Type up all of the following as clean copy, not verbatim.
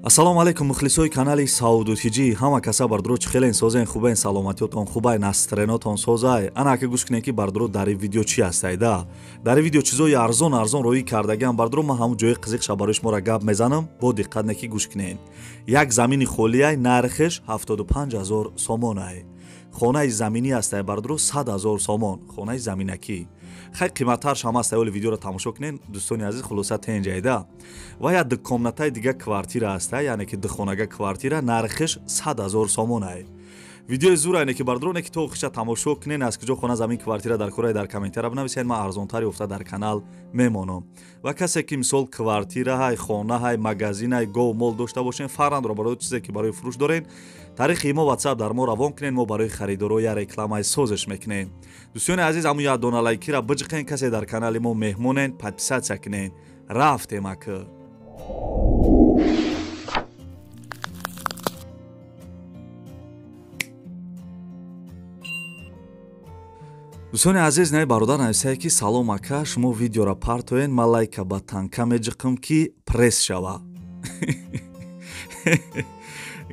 Ассалому алайкум мухлисои канали Сауду ТЖ. Ҳама каса бардуро чӣ хелен созен, хубен, саломатиётон хубай, настренотон созай. Ана ака гӯш кунем ки бардуро дар ин видео чӣ ҳастайда. Дар ин видео чизои арзон арзон роӣ кардагиам бардуро, ман ҳамун ҷои қизиқша барои шуморо гап мезанам, бо диққат не ки гӯш кунед. Як замини холиай, нархиш 75 000 сомонай. Хонаи заминӣ ҳастай бардуро 100 000 сомон, хонаи заминакӣ. Хай қиматтарш ҳам ҳастай, оли видеоро тамошо кунед дӯстони азиз, хулоса тенҷайда. Ва як дукомнатаи дига квартира ҳастай, яъне ки духонага квартира, нархиш 100 000 сомонай. Видеои зур айне ки бардуро, не ки то охиша тамошо кунед, аз куҷо хона замин квартира дар кораи дар комментария бинависед, ман арзонтар ёфта дар канал мемонам. Ва касе ки мисол квартира ҳай, хона ҳай, магазин ҳай, гов мол дошта бошен, фарандро барои чизе ки барои фурӯш дорен, таърихи имо WhatsApp дар мо равон кунед, мо барои харидоро я рекламаи созиш мекунем. Дӯстони азиз, ҳамун як дона лайкира биҷиқен, касе дар канали мо меҳмонен, подписатсия кунед. Рафтем ака. Дӯстони азиз, наи бародар нависае ки салом ака, шумо видеоро партоен, ман лайка ба танка меҷиқам ки пресс шава.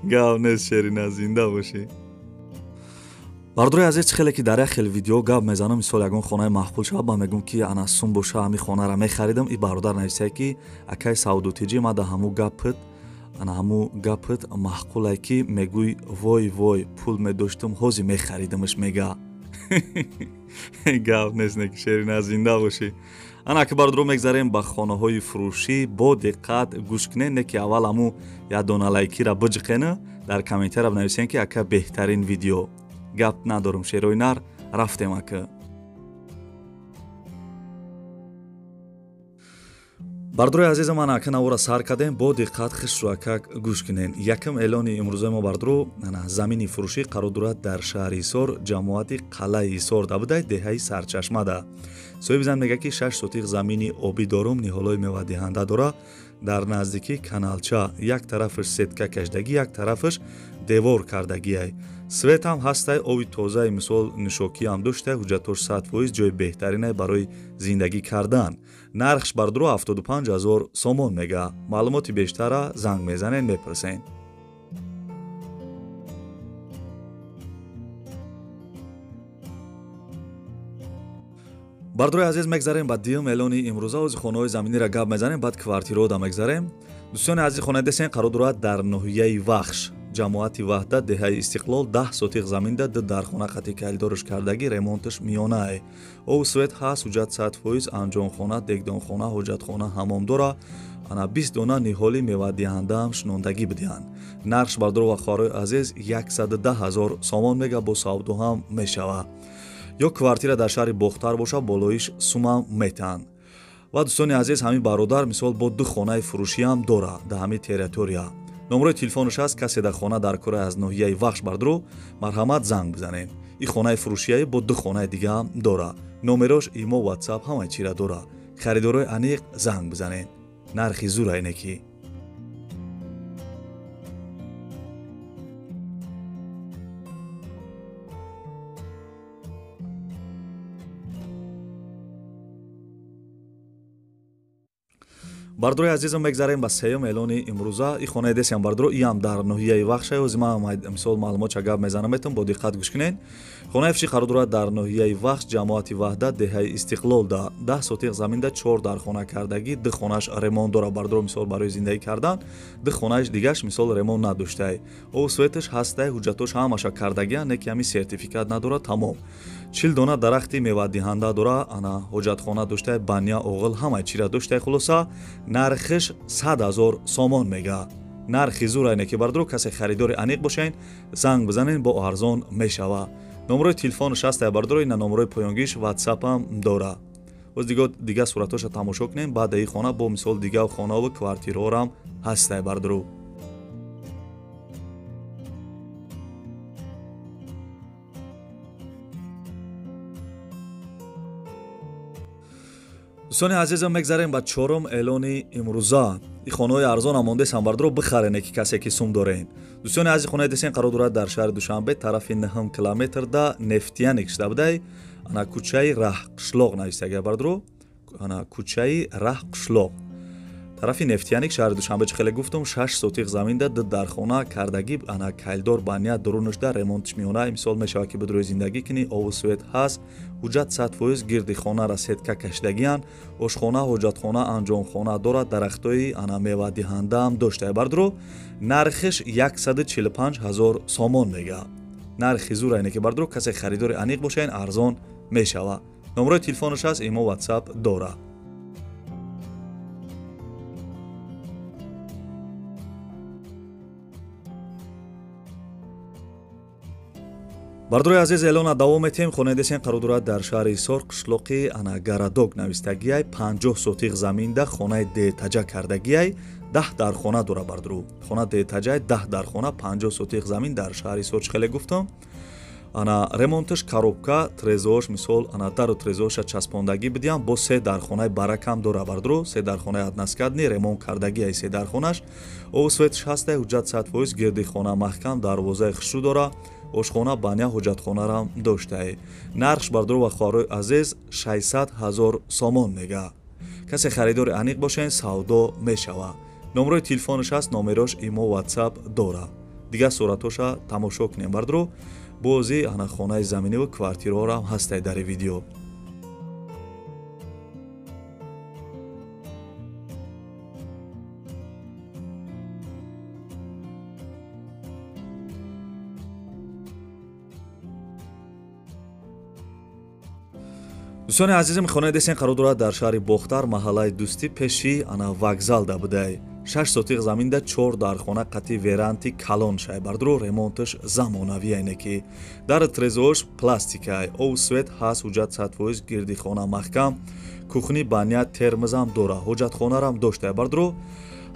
Гап нест, шерина, зинда бошӣ. Бардори азиз, чӣ хеле ки дар як хел видео гап мезанам, мисол ягон хонаи маъқул шава, ба мегӯм ки ана сум боша, ҳами хонаро мехаридам. И бародар нависае ки акай Сауду ТЖ, ма да ҳаму гапит, ана ҳаму гапит маъқулае ки мегӯй вой вой, пул медоштум, ҳози мехаридамаш мега. Гап нест, не ки шерина, зинда бошӣ. Ана ки бардоро мегзарем ба хонаҳои фурӯшӣ, бо диққат гӯш кунед, не ки аввал ҳаму як дона лайкира биҷиқена, дар комментария бинависен ки ака беҳтарин видео. Гап надорум, шерои нар, рафтем ака. Бардорои азиза, ман ака навора сар кардем, бо диққат хишро ака гӯш кунед. Якм эълони имрӯзаи мо бардоро, ана замини фурӯшӣ қарор дорад дар шаҳри Ҳисор, ҷамоати қалъаи Ҳисор дабудай, деҳаи Сарчашмада. Соҳиби зан мегӯяд ки 6 сотиқ замини обӣ дорум, ниҳолҳои мевадиҳанда дора, дар наздикии каналча, як тарафаш сетка кашидагӣ, як тарафаш девор кардагиай. Свет ҳам ҳастай, оби тозаи мисол нӯшокиам доштай, ҳуҷҷатош 100% ҷои беҳтаринай барои зиндагӣ кардан. Нархш бардуро 75 000 сомон мега. Маълумоти бештара занг мезанед, мепурсед. Бардорои азиз, мегзарем ба дуюм эълони имрӯза. Ози хонаҳои заминиро гап мезанем, баъд квартираҳода мегзарем. Дӯстони азиз, хонаи десен қарор дорад дар ноҳияи Вахш, ҷамоати Ваҳдат, деҳаи Истиқлол, 10 сотиқ заминда, ду дархона қати калидорш кардагӣ, ремонташ миёнаe. Об свет ҳаст, ҳуҷҷат 100%, анҷомхона, дегдонхона, ҳоҷатхона, ҳамом дора. Ана 20 дона ниҳоли мевадиҳандаам шунондагӣ бидиҳанд. Нархш бардоро ва хоҳарои азиз 110 000 сомон мега, бо савдо ҳам мешава. Ё квартира дар шаҳри Бохтар боша, болоиш сумам метаҳанд. Ва дӯстони азиз, ҳамин бародар мисол бо ду хонаи фурӯшиам дора дар ҳамин территория. Номерои телефонаш ҳаст, касе дар хона дар кораи аз ноҳияи Вахш бардоро, марҳамат занг бизанед. Ин хонаи фурӯшияи бо ду хонаи дигаам дора. Номерош имо, WhatsApp ҳамаи чира дора. Харидорои аниқ занг бизанед. Нархи зур айне ки. Бардорои азизам, мегзарем ба сеюм эълони имрӯза. И хонаи десиам бардоро, иам дар ноҳияи Вахша. Ози ман мисол маълумотча гап мезанам, метам бо диққат гӯш кунед. Хонаи фурӯшӣ қарор дорад дар ноҳияи Вахш, ҷамоати Ваҳдат, деҳаи Истиқлол, да 10 сотиқ заминда, 4 дархона кардагӣ, ду хонаш ремонт дора бардоро, мисол барои зиндагӣ кардан, ду хонааш дигаш мисол ремонт надоштай. Об светаш ҳастай, ҳуҷҷатош ҳамаша кардагиан, не ки ҳамин сертификат надора, тамом. 40 дона дарахти мевадиҳанда дора, ана ҳоҷатхона доштай, баня, оғил, ҳамаи чира доштай. Хулоса нархиш 100 000 сомон мега. Нархи зур айне ки бардоро, касе харидори аниқ бошен, занг бизанен, бо арзон мешава. Номерои телефонаш ҳастай бардоро, ина номерои поёнгиш WhatsApp-ам дора. Боз дига суратҳоша тамошо кунем, баъд ин хона бо мисол дига хонаву квартираҳорам ҳастай бардоро. Дӯстони азизам, мегзарем ба чорум эълони имрӯза. И хонаҳои арзон ҳам мондесам бардоро, бихарене ки касе ки сум дорен. Дӯстони азиз, хонаи десен қарор дорад дар шаҳри Душанбе, тарафи 9 километрда, Нефтияник шуда будай, ана кӯчаи Раҳқишлоқ навистагия бардоро, ана кӯчаи Раҳқишлоқ. Тарафи Нефтяник шаҳри Душанбе чӣ хеле гуфтум, 6 сотиқ заминда 2 дархона кардагӣ, ана кайлдор баня дурунашда ремонтш миёна, мисол мешавад ки бидурӯи зиндагӣ кунӣ, обу свет ҳаст, ҳуҷҷат 100% гирди хонара сетка кашидагиянд, ошхона, ҳоҷатхона, анҷомхона дорад, дарахтои ана мевадиҳандаам доштае бардуро. Нархиш 145 000 сомон мега. Нархи зура ине ки бардуро, касе харидори аниқ боша, ин арзон мешава. Номерои телефонаш аст, имо WhatsApp дора. Бардорои азиз, эълона давом метиҳем. Хонаи десен қарор дорад дар шаҳри Ҳисор, қишлоқи ана Гарадок навистагиай, 50 сотиқ заминда хонаи детаҷа кардагиай, 10 дархона дора бардору. Хона детаҷай, 10 дархона, 50 сотиқ замин дар шаҳри Ҳисор чӣ хеле гуфтам. Ана ремонташ коробка, трезош мисол ана дару трезоша часпондагӣ бидиям, бо 3 дархонаи баракам дора бардору, 3 дархонаи односкатный ремонт кардагиай 3 дархонаш. Обу светш ҳастай, ҳуҷҷат 100%, гирди хона маҳкам, дарвозаи хушрӯ дора, ошхона, баня, ҳоҷатхонарам доштае. Нархш бардору ва хоҳарои азиз 600 000 сомон мега. Касе харидори аниқ бошен, савдо мешава. Номерои телефонаш аст, номерош имо WhatsApp дора. Дигар суратоша тамошо кунем бардору. Бози ана хонаи заминӣ ва квартираҳоам ҳастай дар видео. Дӯстони азизим, хонаи десен қарор дорад дар шаҳри Бохтар, маҳаллаи Дӯстӣ, пеши ана вокзалда будай. 6 сотиқ заминда 4 дархона қати веранти калон шай бардуру, ремонташ замонавӣ айне ки дар трезош пластикай, об свет ҳаст, ҳуҷҷат 100%, гирди хона маҳкам, кухни, баня, термозам дора, ҳоҷатхонарам доштай бардуру.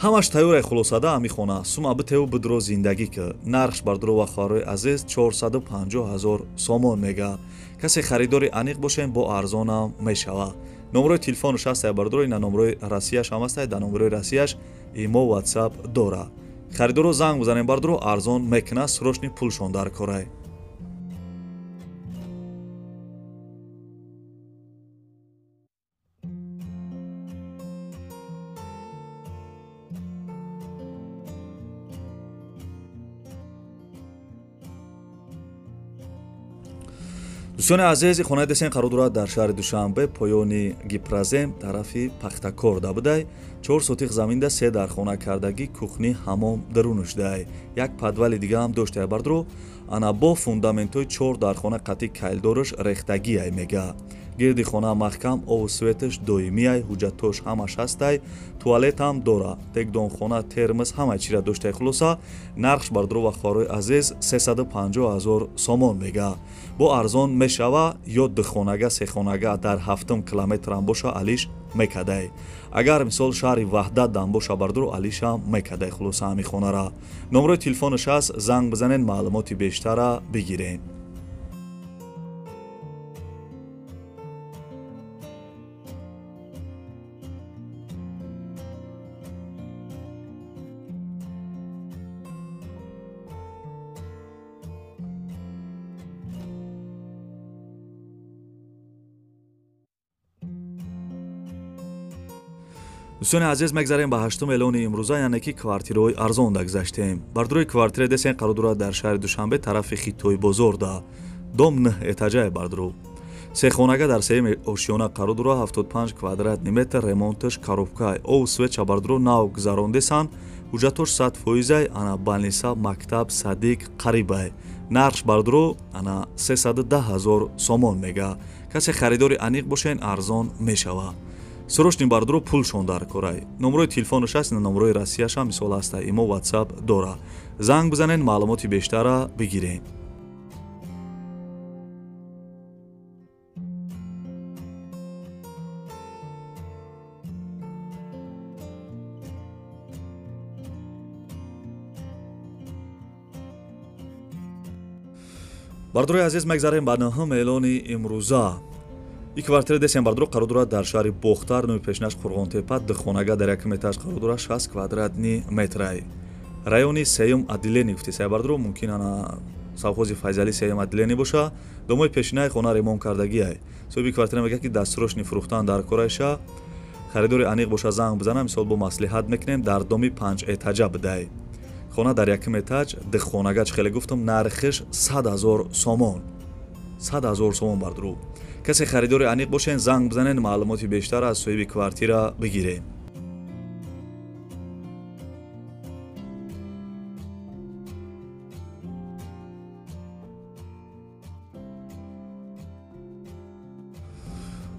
Ҳамаш тайёрай хулосада ами хона. Сума битеву бидро зиндагӣ ки. Нархш бардуру ва хоҳарои азиз 450 000 сомон мега. Касе харидори аниқ бошем, бо арзонам мешава. Номерои телефонаш ҳастай бардуро, ина номерои Россияш ҳам ҳастай, дар номерои Россияш имо WhatsApp дора. Харидоро занг бизанем бардуро, арзон мекуна, срочный пулшон дар корай. Дӯстони азиз, хонаи десен қарор дорад дар шаҳри Душанбе, поёни Гипразем, тарафи Пахтакор да будай. 4 сотиқ заминда 3 дархона кардагӣ, кухни, ҳамом дарунашдай. Як подвали дига ҳам доштай бардуру. Ана бо фундаментҳои 4 дархона қати кайлдораш рехтагиай мега. Гирди хона маҳкам, обу светаш доимиай, ҳуҷҷатош ҳамаш ҳастай, туалетам дора, дегдонхона, термос ҳамаи чира доштай. Хулоса нархш бардуру ва хоҳарои азиз 350 000 сомон мега. Бо арзон мешава, ё духонага, сехонага дар 7 километрам боша алиш мекадай. Агар мисол шаҳри Ваҳдат дам боша бардуру, алишам мекадай. Хулоса ҳами хонара. Номерои телефонаш ҳаст, занг бизанед, маълумоти бештара бигиред. Дӯстони азиз, мегзарем ба 8 эълони имрӯза, яъне ки квартираҳои арзон дагзаштем. Бардурои квартира десен қарор дорад дар шаҳри Душанбе, тарафи Хитои бозорда. Дом 9 этажае бардуру. Сехонага дар сеюм ошёна қарор дорад, 75 квадратный метр, ремонташ коробкай, об свеча бардуру нав гузарондесан, ҳуҷҷатош 100%, ана балниса, мактаб, садик қарибай. Нархш бардуру ана 310 000 сомон мега. Касе харидори аниқ бошен, арзон мешава. Срочный бардуру пулшон дар корай. Номерои телефонаш аст, номерои Россияш ҳам мисол ҳастай, имо WhatsApp дора. Занг бизанед, маълумоти бештара бигиред. Бардурои азиз, мегзарем ба 9 эълони имрӯза. Ин квартира десен бардуро қарор дорад дар шаҳри Бохтар, номи пешинаш Қурғонтепа, духонага дар якум этаж қарор дорад, 60 квадратный метрай. Райони сеюм отделение гуфти сай бардуро, мумкин ана совхози Файзали сеюм отделение боша. Домои пешинаи хона ремонт кардагиай. Соҳиби квартира мегӯяд, ки дастсрочный фурӯхтан дар корайша. Харидори аниқ боша занг бизана, мисол бо маслиҳат мекунем. Дар доми 5 этажа бидай. Хона дар якум этаж, дихонага чӣ хеле гуфтам, нархиш 100 000 сомон. 100 000 сомон бардуру. Касе харидори аниқ бошен, занг бизанен, маълумоти бештар аз соҳиби квартира бигирем.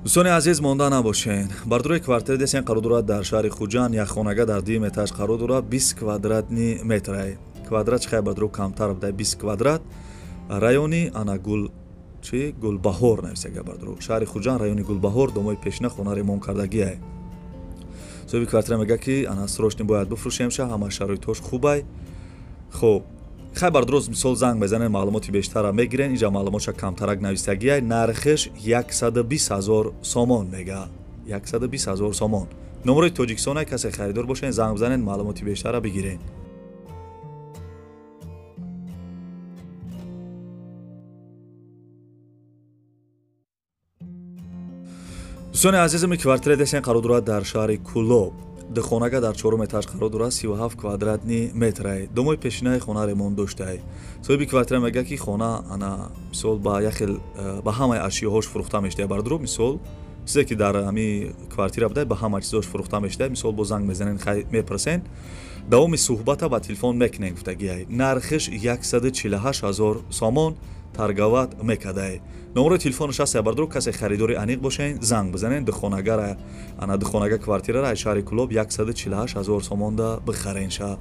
Дӯстони азиз, монда набошен. Бардурои квартира десен қарор дорад дар шаҳри Хуҷанд, як хонага дар дуюм этаж қарор дорад, 20 квадратни метрай. Квадрат чӣ бардуро камтар буда, 20 квадрат. Райони ана гул чи Гулбаҳор нависага бардуро. Шаҳри Хуҷанд, райони Гулбаҳор, домои пешина хона ремонт кардагиай. Соҳиби квартира мега ки ана срочно бояд бифурӯшемша, ҳама шароитҳош хубай. Хоб, хай бардуроз мисол занг мезанен, маълумоти бештарра мегирен. Инҷа маълумотша камтарак навистагиай. Нархиш 120 000 сомон мега. 120 000 сомон. Номерои Тоҷикистонай, касе харидор бошен, занг бизанен, маълумоти бештарра бигирен. Дӯстони азизам, квартира десен қарор дорад дар шаҳри Кулоб. Дихонага дар чорум этаж қарор дорад, 37 квадратни метрай. Домои пешинаи хона ремонт доштай. Соҳиби квартира мега ки хона ана мисол ба як хел ба ҳамаи ашёҳош фурӯхта мешуда бардуро. Мисол чизе ки дар ҳами квартира будай, ба ҳама чизош фурӯхта мешуда. Мисол бо занг мезанен, хай мепурсен. Давоми суҳбата ба телефон мекунен гуфтагиай. Нархиш 148 000 сомон торговать мекадай. Номерои телефонаш аст бардуро, касе харидори аниқ бошен, занг бизанен. Дихонагара ана дихонага квартирара аз шаҳри Кулоб 148 000 сомонда бихарен ша.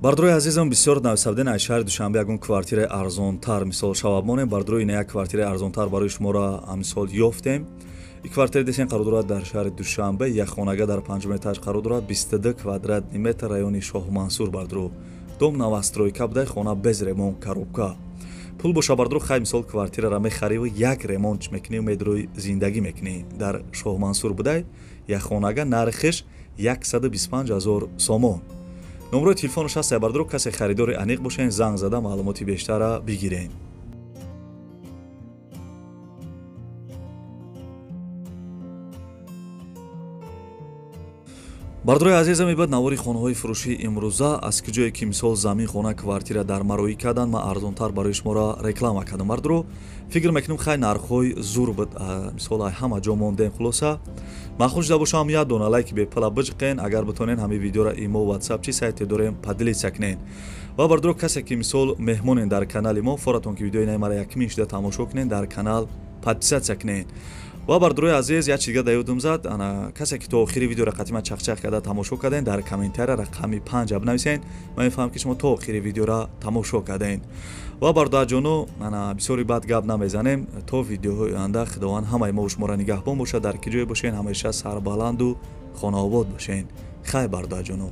Бардурои азизам, бисёр нависабден аз шаҳри Душанбе ягон квартираи арзонтар мисол шаваб монем. Бардурои ина як квартираи арзонтар барои шуморо мисол ёфтем. И квартира десен қарор дорад дар шаҳри Душанбе, як хонага дар панҷум этаж қарор дорад, 22 квадратни метр, райони Шоҳмансур бардуро. Дом новостройка будай, хона без ремонт, коробка. Пул боша бардуро, хай мисол квартирара мехариву як ремонт мекунӣ, медрои зиндагӣ мекунӣ. Дар Шоҳмансур будай, як хонага, нархиш 125 000 сомон. Номерои телефонаш аст бардуро, касе харидори аниқ бошен, занг зада маълумоти бештарра бигирен. Бардурои азизам, ибад навори хонаҳои фурӯшии имрӯза аз ки ҷое ки мисол замин, хона, квартира дар мароӣ кардан, ман арзонтар барои шуморо реклама кардам. Бардуро, фикр мекунем хай нархҳои зур буд, мисол ҳама ҷо мондем. Хулоса ман хуш шуда бошам, як дона лайки бепала биҷиқен. Агар битонен ҳамин видеоро имо, ватсап чи сайте дорем поделиться кунен. Ва бардуро, касе ки мисол меҳмонен дар канали мо, форатон ки видеои наи мара якмин шуда тамошо кунен, дар канал подписаться кунен. Ва бардурои азиз, як чиз дига да ёдум зад, ана касе ки то охири видеоро қатима чақчақ карда тамошо карден, дар комментария рақами 5 бинависен. Ман мефаҳмам ки шумо то охири видеоро тамошо карден. Ва бародарҷоно, ана бисёри бад гап намезанем. То видеоҳои оянда Худованд ҳамаи мо шуморо нигаҳбон бошад. Дар ки ҷое бошен, ҳамеша сарбаланду хонаобод бошен. Хайр бародарҷоно.